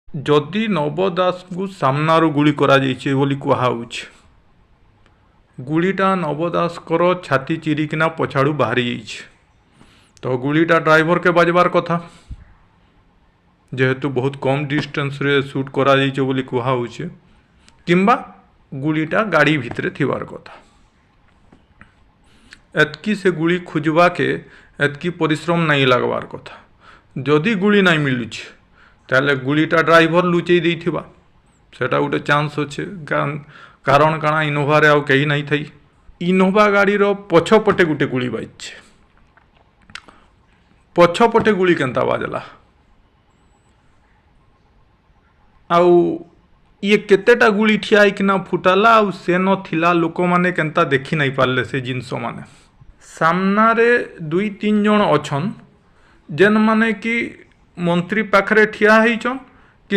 ଯଦି ନବ ଦାସଙ୍କୁ ସାମ୍ନାରୁ ଗୁଳି କରାଯାଇଛି ବୋଲି କୁହାହେଉଛି, ଗୁଳିଟା ନବ ଦାସଙ୍କର ଛାତି ଚିରିକିନା ପଛାଡ଼ୁ ବାହାରି ଯାଇଛି, ତ ଗୁଳିଟା ଡ୍ରାଇଭରକେ ବାଜବାର କଥା, ଯେହେତୁ ବହୁତ କମ୍ ଡିଷ୍ଟାନ୍ସରେ ସୁଟ୍ କରାଯାଇଛି ବୋଲି କୁହାହେଉଛି, କିମ୍ବା ଗୁଳିଟା ଗାଡ଼ି ଭିତରେ ଥିବାର କଥା। ଏତ୍କି ସେ ଗୁଳି ଖୋଜବାକେ ଏତ୍କି ପରିଶ୍ରମ ନାଇଁ ଲାଗବାର କଥା। ଯଦି ଗୁଳି ନାଇଁ ମିଳୁଛି, ତାହେଲେ ଗୁଳିଟା ଡ୍ରାଇଭର ଲୁଚେଇ ଦେଇଥିବା, ସେଟା ଗୋଟେ ଚାନ୍ସ ଅଛେ। କାରଣ କାଣା, ଇନୋଭାରେ ଆଉ କେହି ନାଇଁ ଥାଇ। ଇନୋଭା ଗାଡ଼ିର ପଛପଟେ ଗୋଟେ ଗୁଳି ବାଜିছে। ପଛପଟେ ଗୁଳି କେନ୍ତା ବାଜଲା, ଆଉ ଇଏ କେତେଟା ଗୁଳି ଠିଆ ହେଇକିନା ଫୁଟାଲା, ଆଉ ସେନ ଥିଲା ଲୋକମାନେ କେନ୍ତା ଦେଖି ନାଇଁ ପାରିଲେ ସେ ଜିନିଷ? ମାନେ ସାମ୍ନାରେ 2 3 ଜଣ ଅଛନ୍, ଯେନ୍ମାନେ କି ମନ୍ତ୍ରୀ ପାଖରେ ଠିଆ ହେଇଛନ୍।